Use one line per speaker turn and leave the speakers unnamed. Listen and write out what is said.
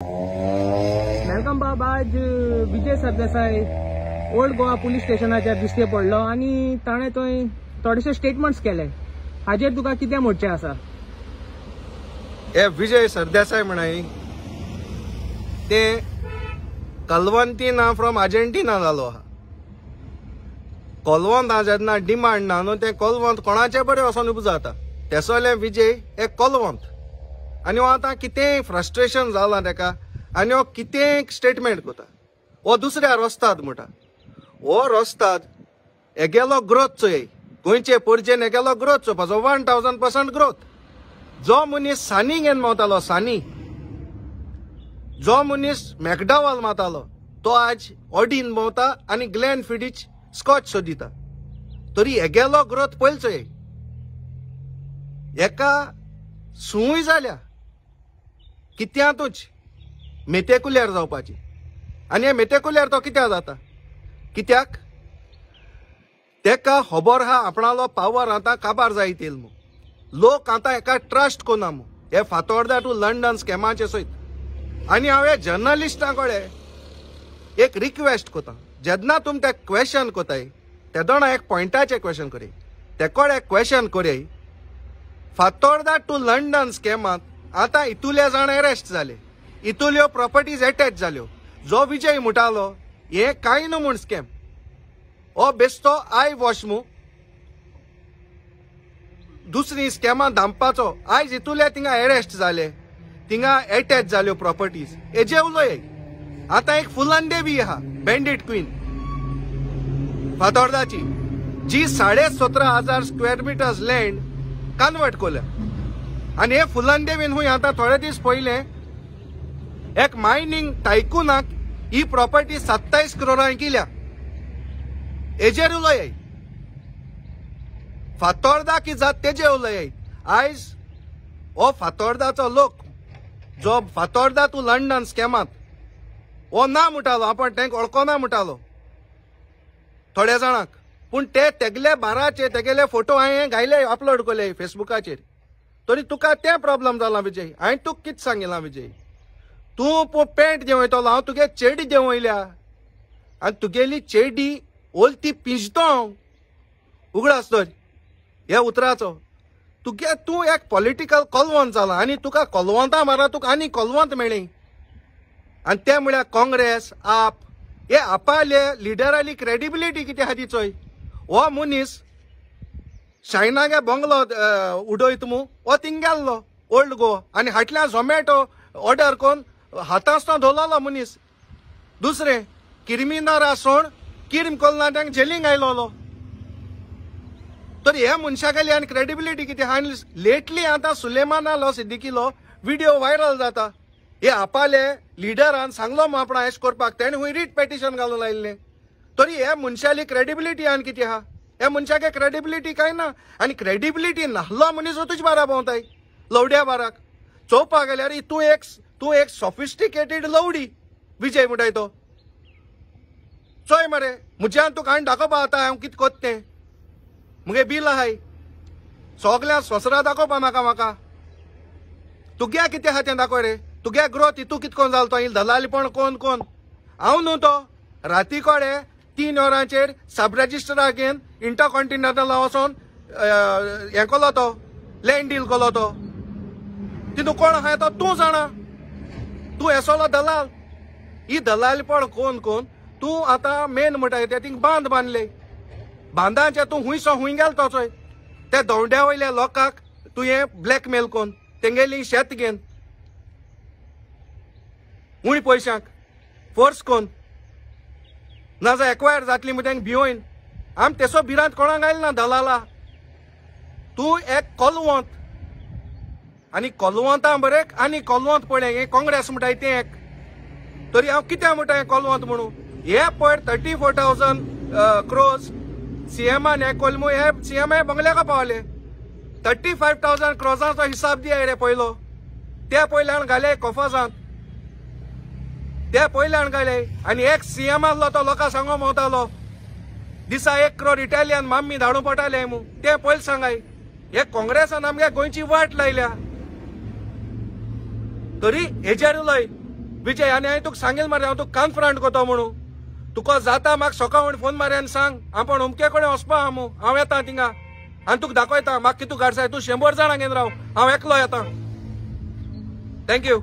Welcome बाब, आज Vijay Sardesai old Goa police स्टेशनाचेर दिश्टी पडलो आनी ताणें थंय थोडेशे स्टेटमेंट्स केले, हाजेर तुका कितें म्हणचें आसा?
हे विजय सरदेसाय म्हणाय ते कलवंतीना फ्रॉम आर्जेंटिना जालो आहा. कोलवंत जेन्ना डिमांड ना न्हू तें कोलवंत कोणाचे बरें वचोन उबो जाता. तेसोले विजय एक कोलवंत आनी हो आतां कितेंय फ्रस्ट्रेशन जालां तेका आनी हो कितेंय स्टेटमेंट करता. हो दुसऱ्या रस्ताद म्हणटा, हो रस्ताद हेगेलो ग्रोथ चोय, गोंयचे पणजेन हेगेलो ग्रोथ चोवपाचो 1000% ग्रोथ. जो मनीस सानी घेवन भोंवतालो, सानी जो मनीस मॅकडावल मातालो तो आज ऑडीन भोंवता आनी ग्लॅन फिडीच स्कॉच सोदिता. तरी हेगेलो ग्रोथ पयलो चोय, हेका सूय जाल्या कित्यांतूच मेतेकुल्यार जावपाची. आनी हे मेतेकुल्यार तो कित्याक जाता, कित्याक तेका खबर आहा आपणालो पावर आतां काबार जायत येयल म्हूण. लोक आतां हेका ट्रस्ट कोना म्हूण हे फातोर्दा टू लंडन स्कॅमाचे सयत. आनी हांव हे जर्नलिस्टां कडेन एक रिक्वेस्ट करता, जेन्ना तुमी ते क्वेशन करताय तेदोना एक पॉयंटाचें क्वेशन करया, ते कडेन क्वेशन करया. फातोर्दा टू लंडन स्कॅमांत आतां इतुले जाण अरेस्ट जाले, इतुल्यो प्रॉपर्टीज एटॅच जाल्यो. जो विजय म्हणटालो हें कांय न्हू म्हूण स्कॅम, हो बेस्तो I wash मू दुसरी स्कॅमां धांपपाचो. आयज इतुले थिंगा अरेस्ट जाले, थिंगा एटॅच जाल्यो प्रॉपर्टीज, हेजे उलय. आतां एक फुलन देवी आहा बँडीट क्वीन फातोर्दाची, जी 17,500 स्क्वेअर मिटर्स लँड कन्वर्ट कोल्या. आनी हे फुलन देवीन हुंय आतां थोडे दीस पयले एक मायनींग टायकुनाक ही प्रॉपर्टी 27 करोडांक केल्या. हेजेर उलय, फातोर्दा की जात तेजे उलय. आयज हो फातोर्दाचो लोक जो फातोर्दा टू लंडन स्कॅमांत हो ना म्हणटालो, आपण तेंक वळखना म्हणटालो थोड्या जाणांक, पूण ते तेगले बाराचे तेगेले फोटो हांवें घायले अपलोड केले फेसबुकाचेर. तरी तुका तें प्रॉब्लम जाला विजय. हांवें तुका कितें सांगिलां विजय, तूं पेंट देंवयतलो, हांव तुगे चेडी देंवयल्या आनी तुगेली चेडी ओलती पिंजतो हांव उगडास तर ह्या उतराचो. तुगे तूं एक पॉलिटिकल कोलवंत जाला आनी तुका कोलवंता मारा तुका आनी कोलवंत मेळ्ळी. आनी ते म्हळ्यार काँग्रेस आप हे आपाले लिडराली क्रेडिबिलिटी कितें आहा ती चोय. हो मनीस शायनागे बंगलो उडयत मू, हो थिंग गेल्लो ओल्ड गोवा आनी हाटल्यान झोमॅटो ऑर्डर करून हातांत धोलोलो मनीस. दुसरें किर्मिनारा सोण किर्म कोल्ला तांकां जेलींग आयलोलो. तर ह्या मनशागेली आनी क्रेडिबिलिटी कितें आहा. आनी लेटली आतां सुलेमानालो सिद्दीकीलो व्हिडियो व्हायरल जाता, हे आपाले लिडरान सांगलो मू आपणा एश करपाक, तेणें हुंय रीट पेटिशन घालून आयिल्लें. तरी ह्या मनशाली क्रेडिबिलिटी आनी कितें आहा, ह्या मनशाक क्रेडिबिलिटी कांय ना. आनी क्रेडिबिलिटी नाहलो मनीस तुज बारा भोंवताय लवड्या बाराक. चोवपाक गेल्यार तूं एक सॉफिस्टिकेटेड लवडी विजय म्हणटाय तो. चोय मरे म्हज्यान तुका हांवें दाखोवपा आतां हांव कितें कोत्ता तें, मुगे बील आहाय सगळ्या सोसरा दाखोवपा नाका म्हाका. तुग्या कितें आहा तें दाखय रे, तुग्या ग्रोथ हितू कितें कोण जालो तो दलालीपण कोण कोण. हांव न्हू तो राती कडेन 3 वरांचेर सब रजिस्टराक घेवन इंटरकॉन्टिनेंटल वचोन हें केलो तो लँड डील केलो तो. तितू कोण आहा तो तूं जाणा, तूं हेसोलो दलाल. ही दलालीपण कोण कोण. तूं आतां मेन म्हणटा तें थिंग बांद बांदले, बांदांचे तूं हुंयसो हुंय गेलो तो चोय. त्या दोंड्या वयल्या लोकांक तुवें ब्लॅकमेल कोन्न तेंगेली शेत घेवन उणी पयशांक फोर्स कोन्न ना एक्वायर जातली म्हण तेंका भिवोयन. आम तेसो भिरांत कोणाक आयल ना दलाला. तूं एक कोलवंत आनी कोलवंता बरें आनी कोलवंत पळय हें काँग्रेस म्हणटाय तें एक. तरी हांव कित्याक म्हणटा हें कोलवंत म्हणून. हे पयर 34,000 क्रोर्स सीएमान हें कोलमू, हे सीएम हे बंगल्याक पावले. 35,000 क्रोर्साचो हिसाब दिया रे पयलो, ते पयल्यान घाले कोफाजांत, ते पयल्यान घाले. आनी एक सीएम आसलो तो लोकांक सांगो भोंवतालो दिसा 1 करोड इटालियन माम्मी धाडूं पडटाले मू, ते पयले सांगाय. हे काँग्रेसान आमगे गोंयची वाट लायल्या. तरी हेजेर उलय विजय आनी हांवें तुका सांगेल मरे हांव तुका कन्फ्रंट करता म्हणून. तुका जाता म्हाका सकाळ फोन मारे आनी सांग आपूण अमके कडेन वचपा आहा मू, हांव येता थिंगा आनी तुका दाखयता म्हाका कितू गाडसाय. तूं 100 जाणां घेवन राव, हांव एकलो येता. Thank you.